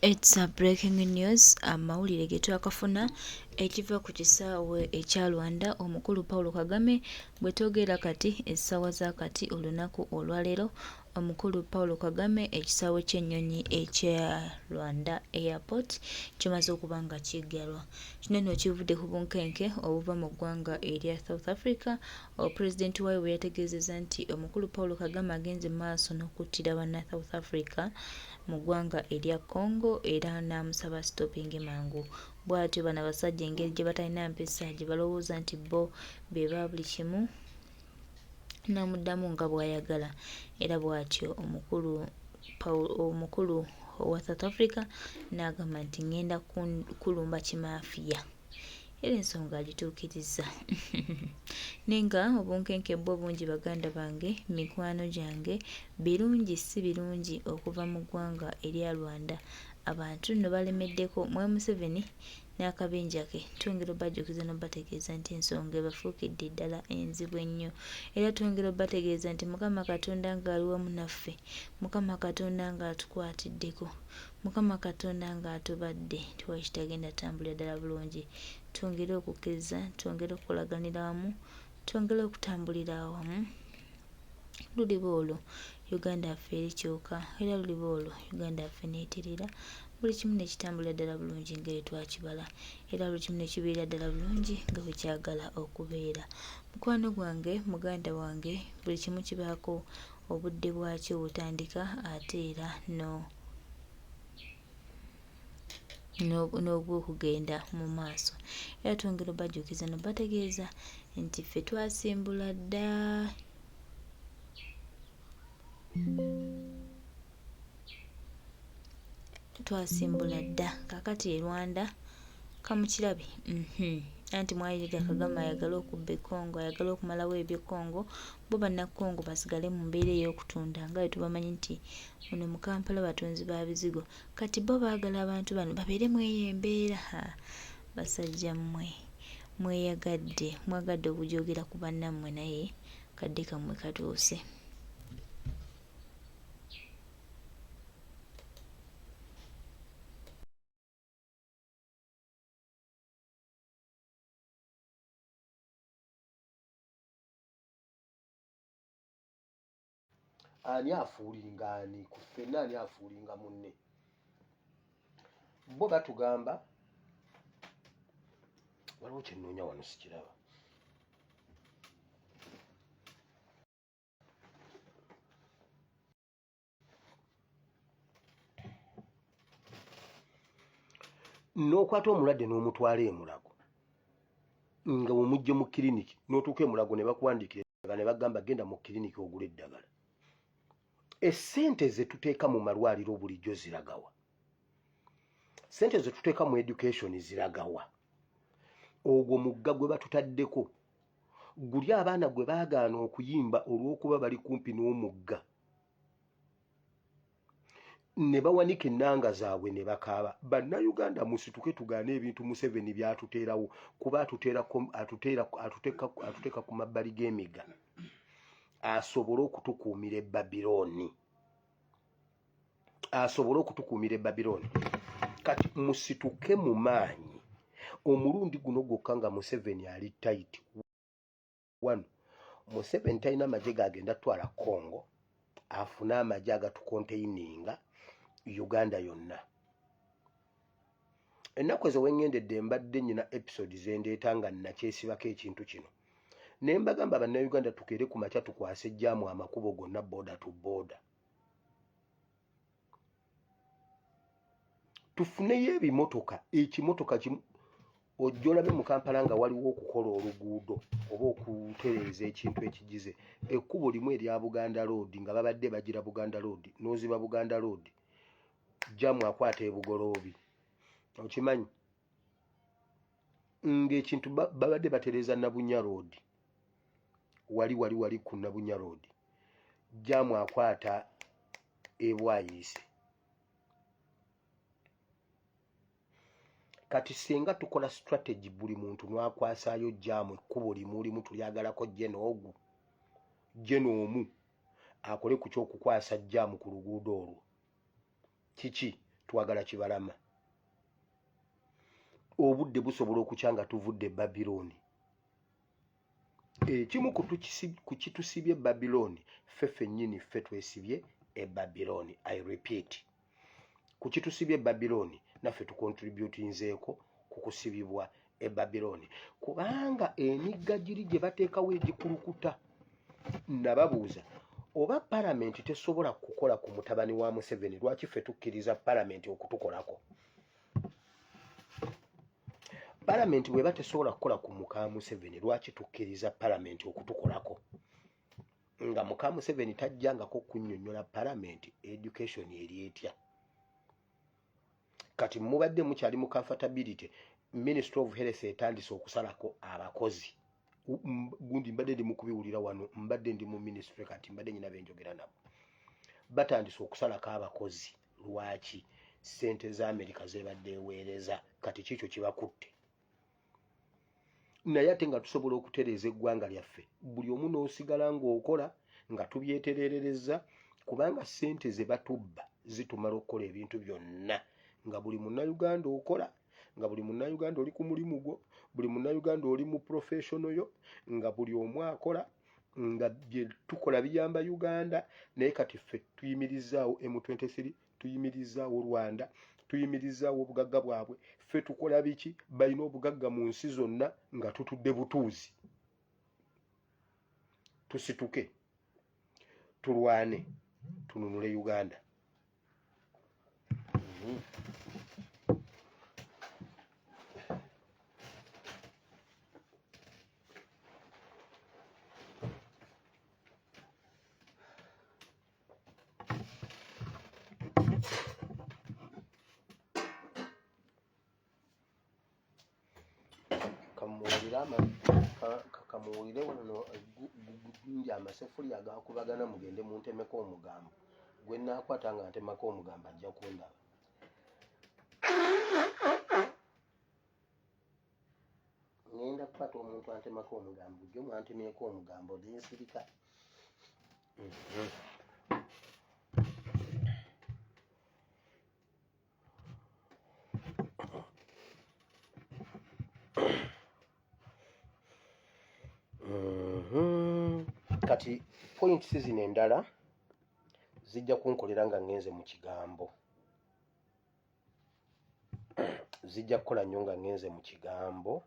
It's a breaking news amawulire ge twakafuna ekiva ku kisaawe ekya Rwanda omukulu Paul Kagame bwe twogera kati essaawa za kati olunaku olwaleero omukulu Paul Kagame ekisaawe ky'ennyonyi ekya Rwanda Airport kimaze okuba nga kiggalwa. Kino nno kivudde ku bunkenke obuva mu ggwanga erya South Africa Pulezidenti waayo bwe yategeezezza nti omukulu Paul Kagame agenze mu maaso n'okuttira banna South Africa mu ggwanga erya Congo era n'amusaba asitopinge mangu. Bw'atyo bano abasajja engeri gye batalina mpisa gye balowooza nti bo be ba buli kimu n'amuddamu nga bw'ayagala era bw'atyo omukulu Paul omukulu owa South Africa n'agamba nti ngenda kulumba kimaafiya. Era ensonga agituukirizza. Naye nga obunkenke bwo bungi baganda bange, mikwano gyange, birungi si birungi okuva mu ggwanga erya Rwanda. Abantu nno balemeddeko mwe Museveni n'akabinja ke. Twongera obajjukiza n'obategeeza nti ensonga ebafuukidde ddala enzibu ennyo. Era twongera obategeeza nti Mukama Katonda ng'ali wamu naffe, Mukama Katonda ng'atukwatiddeko. Mukama Katonda nga atubadde tewali kitagenda tambulira ddala bulungi. Twongere okukkiriza, twongere okukolaganira wamu, twongere okutambulira awamu. Luliba olwo Uganda yaffe erikyuka era luliba olwo Uganda yaffe n'eterera buli kimu ne kitambulira ddala bulungi nga bwe twakibala era buli kimu ne kibeera ddala bulungi nga bwe kyagala okubeera. Mukwano gwange, muganda wange, buli kimu kibaako obudde bwakyo butandika ate era no n'obw'okugenda mu maaso. Era twongera obajjukiza nobategeeza nti ffe twasimbula dda. Twasimbula dda kakati e Rwanda kamukirabe mhm. Anti mwayiga Kagame ayagala okubba e Congo, ayagala okumalawo ebye Congo, bo banna Congo basigale mu mbeera ey'okutunda nga bwe tubamanyi nti muno mu Kampala batunzi ba bizigo. Kati bo baagala abantu bano babeere mu eyo embeera. Ha, basajja mmwe mweyagadde, mwagadde okujoogera ku bannammwe naye kadde kammwe katuuse. Ani afuulinga ani ku ffenna? Ani afuulinga munne? Bo batugamba waliwo kyenoonya wano sikiraba. N'okwata omulwadde n'omutwala emulago nga omujje mu kiriniki, n'otuuka emulago ne bakuwandiikira eddagala ne bagamba genda mu kiriniki ogule eddagala. Essente ze tuteeka mu malwaliro bulijjo ziragawa? Ssente ze tuteeka mu education ziragawa? Ogwo mugga gwe batutaddeko guli abaana gwe baagaana okuyimba olw'okuba bali kumpi n'omugga ne bawanika ennanga zaabwe ne bakaaba. Bannayuganda musituke tugaane ebintu Museveni by'atuteerawo kuba atuteeka ku mabbali g'emigga asobole okutukuumira e Babirooni, asobole okutukuumira e Babirooni. Kati musituke mu maanyi omulundi guno gwokka nga Museveni ali tayiti wano. Museveni talina magye gagenda twala Congo afune amagye agatukonteininga Uganda yonna. Ennaku ezo wengendedde mbadde nyina episode zendeeta nga nakyesibako ekintu kino ne mbagamba bannayuganda tukeere ku makya tukwase jjaamu amakubo gonna boda to boda, tufuneyo ebimotoka, ekimotoka kimu ojja olabe mu Kampala nga waliwo okukola oluguudo oba okutereeza ekintu ekigize ekkubo limu erya Buganda Road nga babadde bagira Buganda Road n'oziba Buganda Road jjamu akwata ebugoloobi okimanyi ng'ekintu babadde batereeza Nabunya Road wali wali wali ku Nabunya Road jjamu akwata ebwayiise. Kati singa tukola strategy buli muntu nwakwasaayo jaamu ekkubo limu limu tulyagalako jeno ogu jeno omu akole ku kyokukwasa jaamu ku luguudo olwo kiki Twagala kibalama. Obudde busobola okukya nga tuvudde e Babilooni. Ekimu ku kitusibye e Babilooni, ffe ffennyini ffe twesibye e Babilooni. I repeat, ku kitusibye e Babilooni naffe tukontributinzeeko ku kusibibwa e Babilooni, kubanga emigga giri gye bateekawo egikulukuta. Nababuuza oba palamenti tesobola kukola ku mutabani wa Museveni, lwaki ffe tukkiriza palamenti okutukolako? Palamenti bweba tesobola kukola ku muka Museveni, lwaki tukkiriza palamenti okutukolako? Nga muka Museveni tajjangako kunnyonnyola palamenti education eri etya. Kati mubadde mukyali mu comfortability, Ministry of Health etandise okusalako abakozi. Gundi mbadde ndi mukubiwulira wano, mbadde ndi mu ministry, kati mbadde nyina benjogera nabo, batandise okusalako abakozi. Lwaki? Ssente za Amerika zebadde eweereza kati kikyo kibakutte. Naye ate nga tusobola okutereeza eggwanga lyaffe, buli omu n'osigala ng'okola nga tubyetererereza, kubanga ssente ze batubba zitumala okukola ebintu byonna, nga buli munnayuganda okola, nga buli munnayuganda oli ku mulimu gwo, buli munnayuganda oli mu professiono yo, nga buli omu akola, nga bye tukola biyamba Uganda. Naye kati ffe tuyimirizaawo M23, tuyimirizaawo Rwanda, tuyimirizaawo obugagga bwabwe. Ffe tukola biki? Balina obugagga mu nsi zonna nga tutudde butuuzi. Tusituke, tulwane, tununule Uganda. Kamuwulire wano gundi amasefuli agakubagana, mugende muntemeko omugambo gwe naakwata nga ntemako omugambo ajja kundaba. Ngenda kukwata omuntu antemako omugambo, jjo mwantemyeko omugambo nensirika. Kati points zino endala zijja kunkolera nga ngenze mu kigambo, zijja kukola nnyo nga ngenze mu kigambo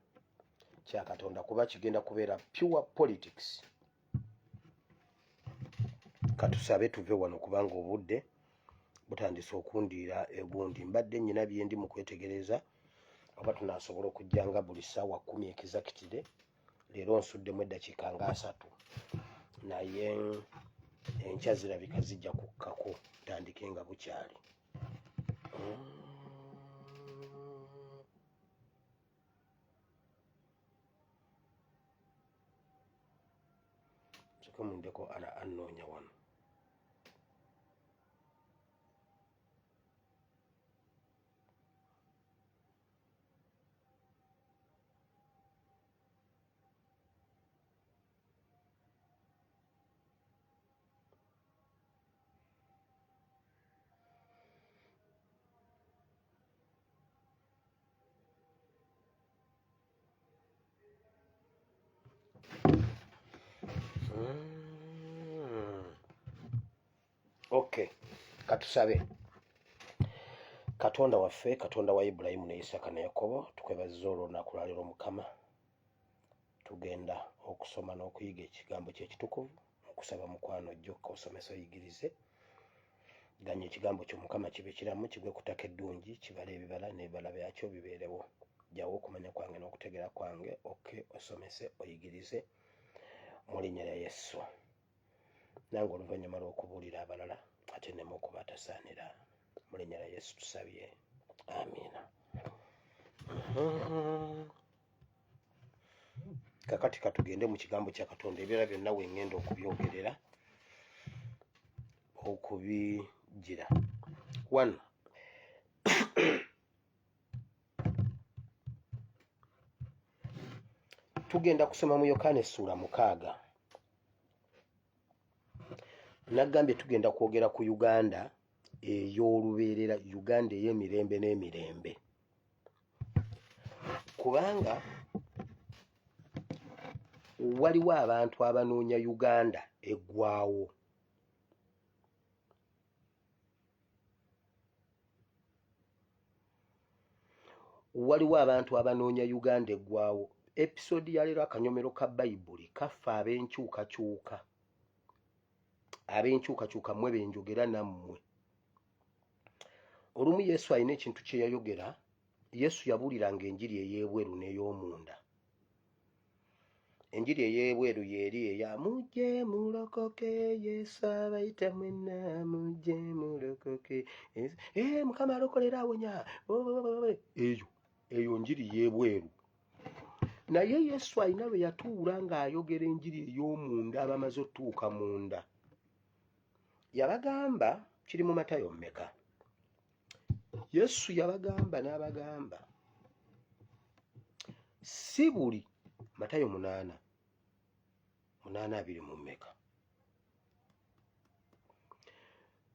kya Katonda, kuba kigenda kubeera pure politics. Katusabe tuve wano kubanga obudde butandise okundiira egundi. Mbadde nnyina byendi mu kwetegereza oba tunaasobola okujja nga buli ssaawa 10 ekizakitire. Leero nsuddemu eddakiika nga 30, naye enkya zirabika zijja kukkako, ntandike nga bukyali. Nsooke mundeko ala annoonya wano. Okay, katusabe. Katonda waffe, Katonda wa Ibulayimu ne Isaka ne Yakobo, tukwebaziza olw'olunaku lwaleero Mukama. Tugenda okusoma n'okuyiga ekigambo kye ekitukuvu. Nkusaba mukwano ojjokka osomese oyigirize. Ganya ekigambo kyo Mukama kibe kiramu, kigwe ku ttaka eddungi, kibale ebibala n'ebibala byakyo bibeerewo. Jjawo okumanya kwange n'okutegeera kwange, okke osomese oyigirize mu linnya lya Yesu. Nange oluvannyuma lw'okubuulira abalala ate nneme okuba atasaanira. Mu linnya lya Yesu tusabye, amiina. Kakati katugende mu kigambo kya Katonda, ebirala byonna we ŋŋenda okubyogerera okubigira wano. Tugenda kusoma mu Yokaana essuula 6. Nagambye tugenda kwogera ku Uganda ey'olubeerera, Uganda ey'emirembe n'emirembe, kubanga waliwo abantu abanoonya Uganda eggwawo. Waliwo abantu abanoonya Uganda eggwawo. Episode ya leero, akanyomero ka Bayibuli kaffe ab'enkyukakyuka, ab'enkyukakyuka mmwe benjogera nammwe. Olumu Yesu alina ekintu kye yayogera. Yesu yabuuliranga enjiri ey'ebweru n'ey'omunda. Enjiri ey'ebweru yeeri eya mujje mulokoke, Yesu abayita mwenna, mujje mulokoke, eh, Mukama alokolera awonya. Eyo eyo njiri y'ebweru. Naye Yesu alina lwe yatuula ng'ayogera enjiri ey'omunda, abamaze otutuuka munda. Yabagamba, kiri mu Matayo mmeka? Yesu yabagamba n'abagamba si buli Matayo munaana munaana abiri mu mmeka,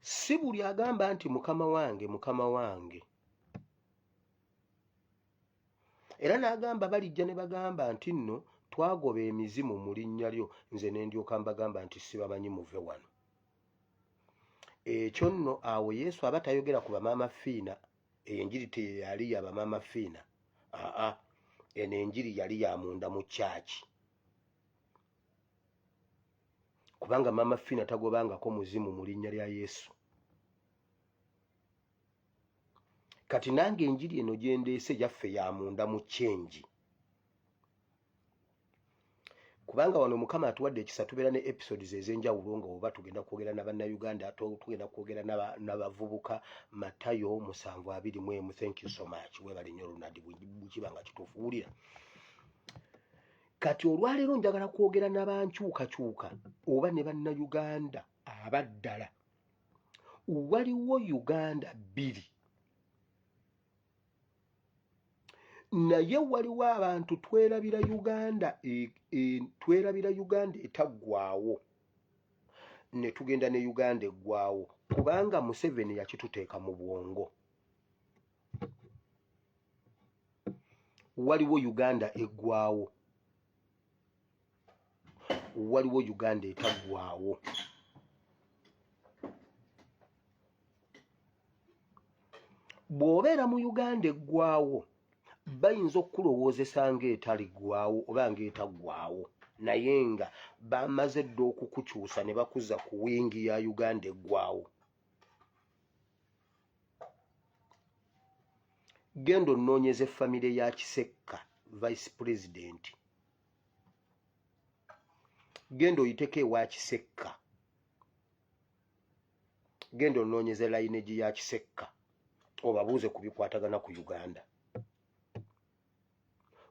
si buli agamba nti Mukama wange, Mukama wange. Era n'agamba balijja ne bagamba nti nno twagoba emizimu mu linnya lyo, nze ne ndyoka mbagamba nti sibamanyi, muve wano. Ekyo nno awo Yesu aba tayogera ku bamaama Fiina. Eyo enjiri teyali ya bamaama Fiina, aa, eno enjiri yali ya munda mu kyaki, kubanga maama Fiina tagobangako muzimu mu linnya lya Yesu. Kati nange enjiri eno gyendeese yaffe ya munda mu kyenji, kubanga wano Mukama atuwadde ekisa, tubeera ne episodes ez'enjawulo nga oba tugenda kwogera na Bannayuganda, tugenda kwogera n'abavubuka. Matayo 7:21. Thank you so much, webale nnyo Ronald, bukiba nga kituufu. Wulira, kati olwaleero njagala kwogera n'abankyukakyuka oba ne Bannayuganda abaddala. Waliwo Uganda bbiri, naye waliwo abantu twerabira Uganda e, e, twerabira Uganda etaggwawo ne tugenda ne Uganda eggwawo, kubanga Museveni yakituteeka mu bwongo. Waliwo Uganda eggwawo, waliwo Uganda etaggwawo. Bw'obeera mu Uganda eggwawo, bayinza okukulowoozesa ng'etaliggwawo oba ng'etaggwawo, naye nga bamaze dda okukukyusa ne bakuza ku wingi ya Uganda eggwawo. Genda onnoonyeze famire ya Kisekka, vice president. Genda oyiteko ewa Kisekka, genda onoonyeze lineage ya Kisekka, obabuuze ku bikwatagana ku Uganda.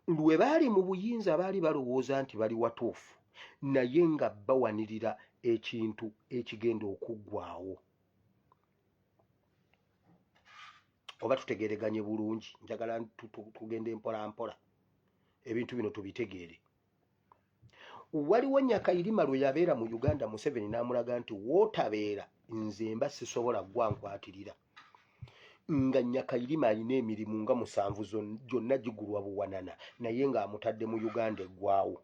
Lwe baali mu buyinza baali balowooza nti bali watuufu, naye nga bawanirira ekintu ekigenda okuggwawo. Oba tutegeereganye bulungi? Njagala tugende mpola mpola, ebintu bino tubitegeere. Waliwo Nyakayirima lwe yabeera mu Uganda, Museveni n'amulaga nti wootabeera nze mba sisobola gwa nkwatirira, nga Nyakayirima alina emirimu nga musanvu, gyonna gigulwa buwanana, naye ng'amutadde mu Uganda eggwawo.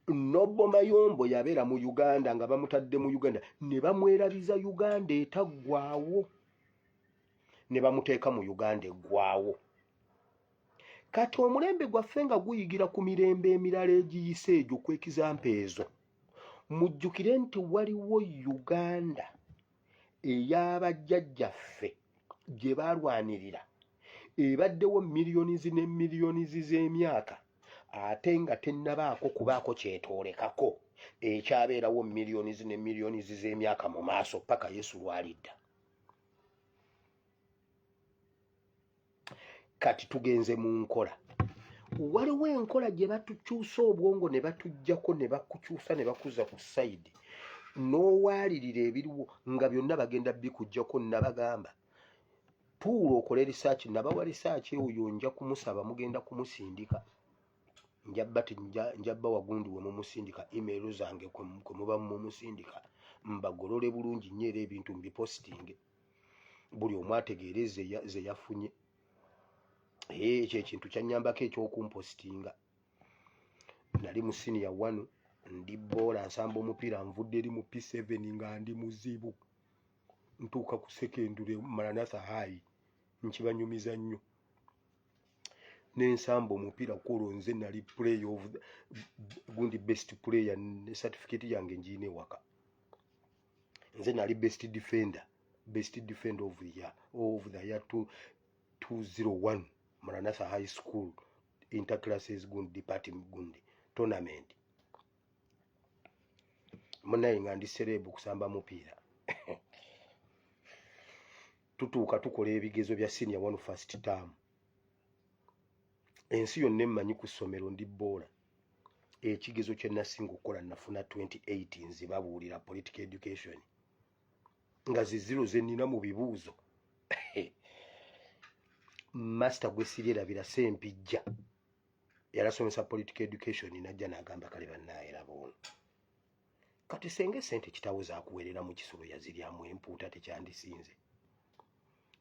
Nobo Mayombo yabeera mu Uganda nga bamutadde mu Uganda ne bamwerabiza Uganda etaggwawo ne bamuteeka mu Uganda eggwawo. Kati omulembe gwaffe nga guyigira ku mirembe emirala egiyise egyo, ku ekizampa ezo, mujjukire nti waliwo Uganda ey'abajjajjaffe gye balwanirira, ebaddewo miliyonizi ne miliyonizi z'emyaka, ate nga tennabaako kubaako kyetoolekako, ekyabeerawo miliyonizi ne miliyonizi z'emyaka mu maaso paka Yesu lwalidda. Kati tugenze mu nkola, waliwo enkola gye batukyusa obwongo ne batuggyako ne bakukyusa ne bakuza ku side n'owaalirira ebiriwo nga byonna bagenda bikuggyako. Nabagamba tuula okole research, nabawa research, oyo nja kumusaba, mugenda kumusindika. Njabba wagundi we mumusindika email zange kwe muba mumusindika, mbagolole bulungi nnyo, era ebintu mbipositinge buli omu ategeere ze yafunye. Ekyo ekintu kyanyambako ekyokumpositinga. Nali mu senior one, ndi boola, nsamba omupiira, nvudde eri mu P7 nga ndi muzibu, ntuuka ku secondary Maranatha High, nkibanyumiza nnyo, nensamba omupiira kwolwo nze nali player of gundi, best player, ne certificate yange ngiina ewaka. Nze nali best defender, best defender of the year 201 Maranatha High School interclasses gundi department gundi tournament. Munaye nga ndi celeb kusamba mupiira. Tutuuka tukola ebigezo bya senior one first term, ensi yonna emmanyi ku ssomero ndi boola. Ekigezo kye nasinga okukola nafuna 28, nzibabuulira, political education, nga ziziro ze nnina mu bibuuzo. Master gwe siryerabira, Sempijja, yalasomesa political education, najja n'agamba, "Kale bannaaye, laba ono kati senga esente kitawo zakuweerera mu kisulo yaziryamu empuuta, tekyandisinze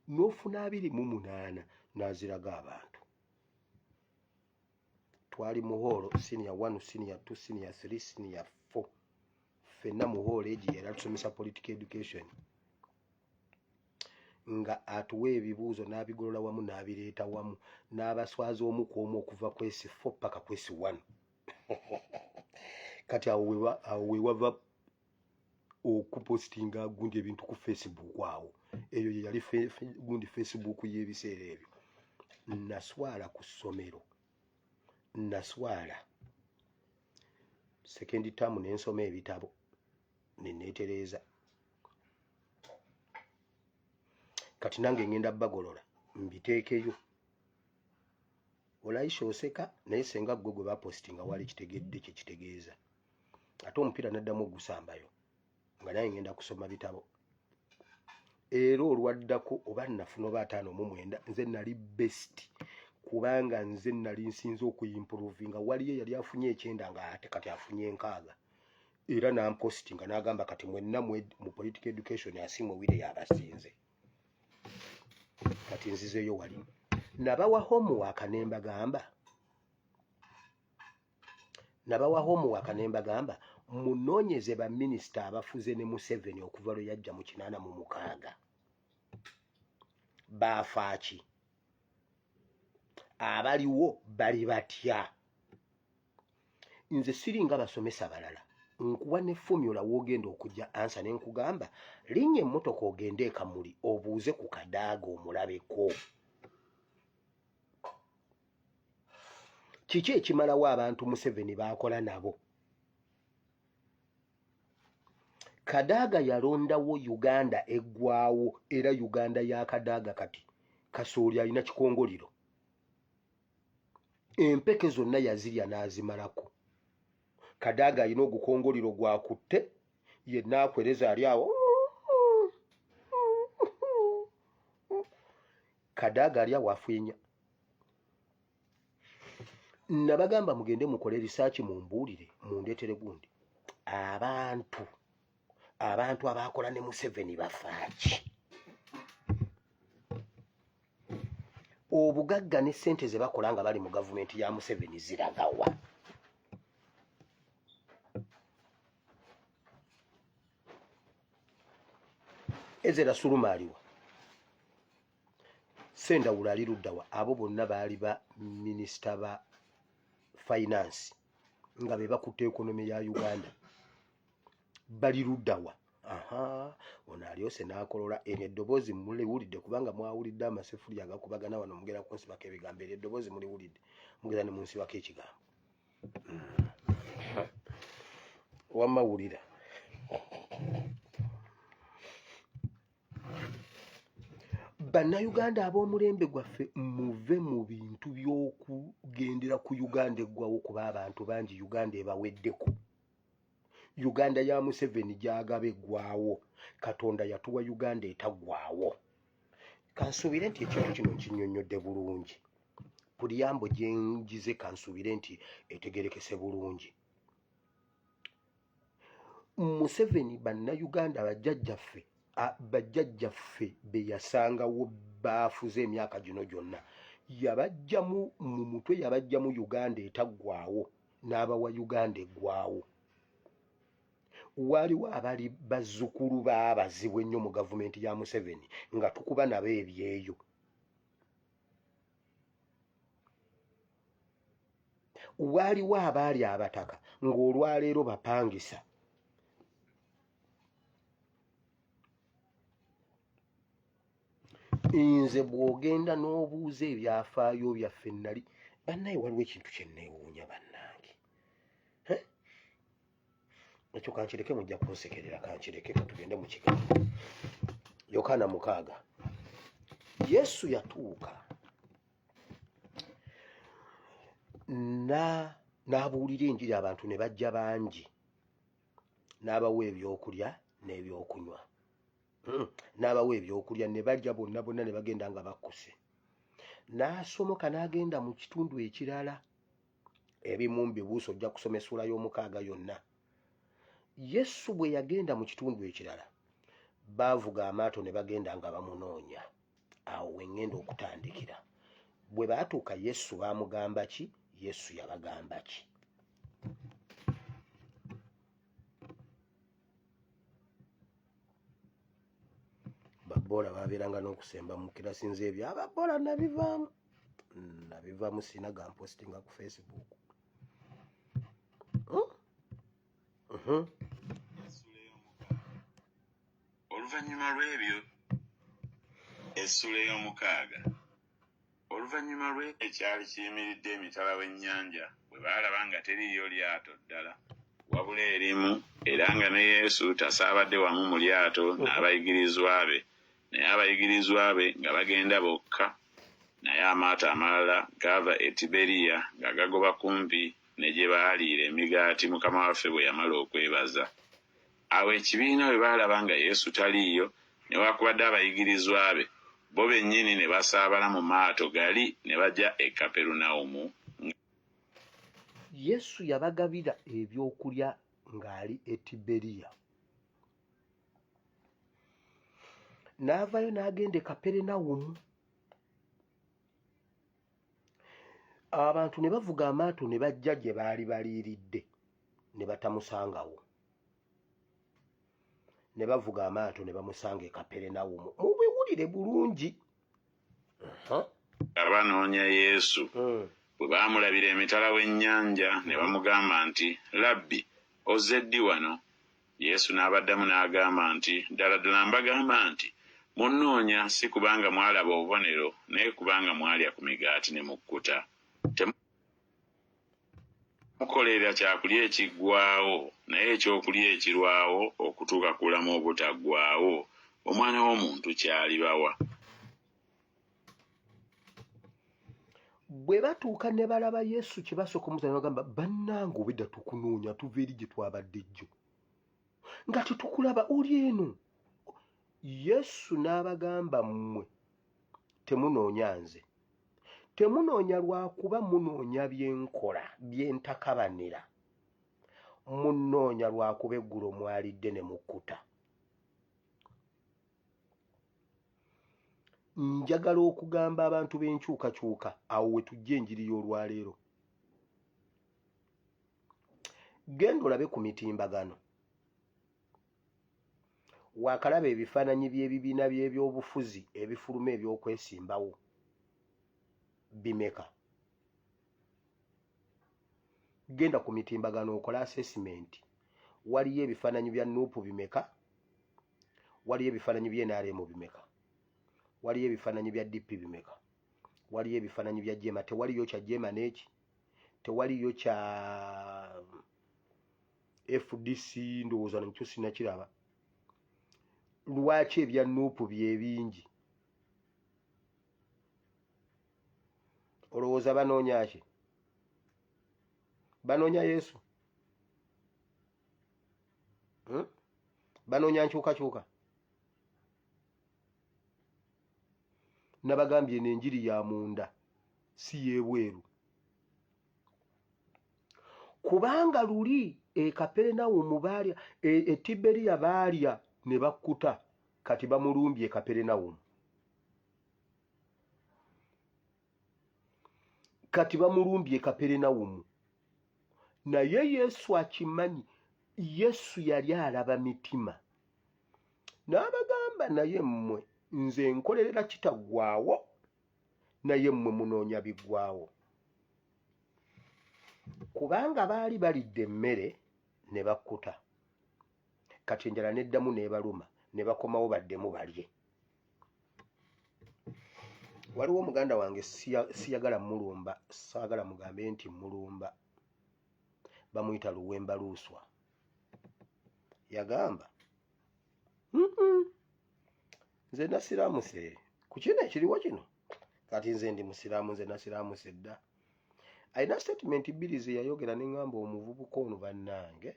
n'ofuna 28." N'aziraga abantu. Twali mu hall, senior 1, senior 2, senior 3, senior 4, ffenna mu hall egi. Yali atusomesa political education, nga atuwa ebibuuzo n'abigolola wamu n'abireeta wamu n'abaswaza omu ku omu okuva ku S4 paka ku S1. Kati awo wewava okupostinga gundi ebintu ku Facebook. Awo eyo ye yali gundi Facebook y'ebiseera ebyo. Naswala ku ssomero, naswala. Second term nensoma ebitabo neneetereeza. Kati nange ngenda bagolola mbiteekeyo. Olayisha oseka, naye senga gwe gwe bapositinga wali kitegedde kyekitegeeza. Ate omupiira naddamu ogusambayo nga naye ngenda kusoma bitabo. Era olwaddako oba nafuna oba 59, nze nali best, kubanga nze nali nsinze okuimprovinga. Waliyo yali afunye 90, nga ate kati afunye 60, era nampositinga n'agamba, "Kati mwenna mu political education Asiimwe Wire yabasinze." Kati nzizeeyo wali nabawa homework ne mbagamba, nabawa homework ne mbagamba, "Munoonyeze baminisita abafuze ne Museveni okuva lwe yajja mu 86, baafaaki? Abaliwo bali batya?" Nze siringa basomesa balala, nkuwa ne formula w'ogenda okujja answer, ne nkugamba, "Linnya emmotoka ogende ekamuli obuuze ku Kadaaga omulabeko. Kiki ekimalawo abantu Museveni baakola nabo?" Kadaaga yalondawo Uganda eggwawo, era Uganda ya Kadaaga kati kasooli alina kikongoliro, empeke zonna yazirya n'azimalako. Kadaaga alina ogukongoliro gwakutte yenna akwereza ali awo. Kadaaga ali awo afunya. Nabagamba, "Mugende mukole risaaki mumbuulire, mundeetere gundi abantu abakola ne Museveni bafaaki? Obugagga ne ssente ze bakola nga bali mu gavumenti ya Museveni ziragawa?" Ezera Suluma aliwa? Sendawula ali luddawa? Abo bonna baali ba minisita ba finance nga be bakutte economy ya Uganda, bali luddawa? Aha, ono alyose n'akolola. Eno eddoboozi muliwulidde, kubanga mwawulidde amasefuli agakubagana wano, mugenda kunsibako ebigambo. Eryo eddoboozi muliwulidde, mugenda ne munsibako ekigambo. Wamma wulira, Bannayuganda ab'omulembe gwaffe, muve mu bintu by'okugendera ku Uganda eggwawo, kuba abantu bangi Uganda ebaweddeko. Uganda ya Museveni gyagaba eggwawo. Katonda yatuwa Uganda etaggwawo. Kansuubire nti ekintu kino nkinyonnyodde bulungi. Puliyambo gyenjize kansuubire nti etegerekese bulungi. Museveni bannayuganda bajjajjaffe bajjajjaffe be yasangawo baafuze emyaka gino gyonna yabajjamu mu mutwe, yabajjamu Uganda etaggwawo n'abawa Uganda eggwawo. Waliwo abali bazzukulu b'abazibu ennyo mu gavumenti ya Museveni nga tukuba nabo ebyeyo. Waaliwo abaali abataka ng'olwaleero bapangisa. Nze bw'ogenda n'obuuza ebyafaayo byaffe nali bannaye waliwo ekintu kye nneewuunya bannange. Ekyo kankireke, mujja kunsekerera, kankireke katugende mu kigambo. Yokaana 6. Yesu yatuuka n'abuulira enjiri abantu ne bajja bangi, n'abawa ebyokulya n'ebyokunywa, n'abawa ebyokulya ne balya bonna bonna ne bagenda nga bakkuse. N'asomoka n'agenda mu kitundu ekirala. Ebimu mbibuusa, ojja kusoma essuula y'omukaaga yonna. Yesu bwe yagenda mu kitundu ekirala, baavuga amaato ne bagenda nga bamunoonya. Awo we ŋŋenda okutandikira. Bwe baatuuka Yesu baamugamba ki? Yesu yabagamba ki? Baboola babeeranga n'okusemba mu kirasi. Nze ebyo ababoola nabivaamu, nabivaamu, sirina gampositinga ku Facebook. Oluvannyuma lw'ebyo, essuula ey'omukaaga. Oluvannyuma lwe ekyali kiyimiridde emitala w'ennyanja, bwe baalaba nga teriiyo lyato ddala wabula erimu, era nga ne Yesu tasaabadde wamu mu lyato n'abayigirizwa be, naye abayigirizwa be nga bagenda bokka, naye amaato amalala gaava e Tiberiya nga gagoba kumpi ne gye baaliira emigaati Mukama waffe bwe yamala okwebaza. Awo ekibiina bwe baalaba nga Yesu taliiyo, newaakubadde abayigirizwa be, bo bennyini ne basaabala mu maato gali ne bajja e Kaperunawumu. Yesu yabagabira ebyokulya ng'ali e Tiberiya. N'avaayo n'agenda e Kaperenawumu. Abantu ne bavuga amaato ne bajja gye baali baliiridde ne batamusangawo. Ne bavuga amaato ne bamusanga e Kaperenawumu. Mubiwulire bulungi. Nga banoonya Yesu. Bwe baamulabira emitala w'ennyanja ne bamugamba nti, Labbi, ozze ddi wano? Yesu n'abaddamu n'agamba nti, Ddala ddala mbagamba nti, munnoonya si kubanga mwalaba obubonero, naye kubanga mwalya ku migaati ne mukkuta. Temukolerera kyakulya ekiggwaawo, naye ekyokulya ekirwawo okutuuka ku bulamu obutaggwaawo, Omwana w'omuntu ky'alibawa. Bwe batuuka ne balaba Yesu, kye basooka omubuuza ne bagamba, bannange obwedda tukunoonya, tuva eri gye twabadde jjo nga tetukulaba, oli eno. Yesu n'abagamba, mmwe temunoonya nze, temunoonya lwakuba munoonya bye nkola, bye ntakabanira, munoonya lwakuba eggulo mwalidde ne mukkuta. Njagala okugamba abantu b'enkyukakyuka, awo we tujja enjiri y'olwaleero. Genda olabe ku mitimbagano, waakalaba ebifaananyi by'ebibiina by'ebyobufuzi ebifuluma eby'okwesimbawo bimeka. Genda ku mitimbagano okole assessment, waliyo ebifaananyi bya NUP bimeka, waliyo ebifaananyi bya NRM bimeka, waliyo ebifaananyi bya DP bimeka, waliyo ebifaananyi bya JEEMA, tewaliyo kya JEEMA n'eki, tewaliyo kya FDC, ndowooza nakyo sinakiraba. Lwaki ebya NUP bye bingi? Olowooza banoonya ki? Banoonya Yesu? Banoonya nkyukakyuka? Nabagambye eno enjiri ya munda. si y'ebweru. Kubanga luli e Kaperenawumu baalya, e Tiberiya baalya ne bakkuta, kati bamulumbye e Kaperenawumu. Kati bamulumbye e Kaperenawumu. Naye Yesu akimanyi, Yesu yali alaba mitima. N'abagamba, naye mmwe nze nkolerera kitaggwaawo, naye mmwe munoonya biggwaawo. Kubanga baali balidde emmere ne bakkuta, kati enjala n'eddamu n'ebaluma, ne bakomawo baddemu balye. Waliwo muganda wange siyagala mulumba, saagala mugambe nti mulumba, bamuyita Luwemba Luuswa. Yagamba, nze nasiramuse ku kino ekiriwo kino, kati nze ndi musiraamu, nze nasiramuse dda. Alina statement bbiri ze yayogera ne ŋŋamba omuvubuka ono bannange,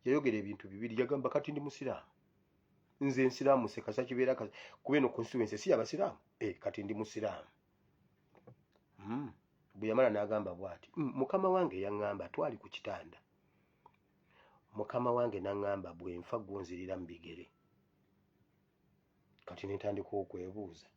yayogera ebintu bibiri. Yagamba kati ndi musiraamu, nze nsiramuse kasa kibeera kuba eno constituency si yabasiraamu, kati ndi musiraamu. Bwe yamala n'agamba bw'ati, mukama wange yaŋŋamba, twali ku kitanda, mukama wange n'aŋŋamba bwe nfa gwonzirira mu bigere. Kati ne ntandika okwebuuza,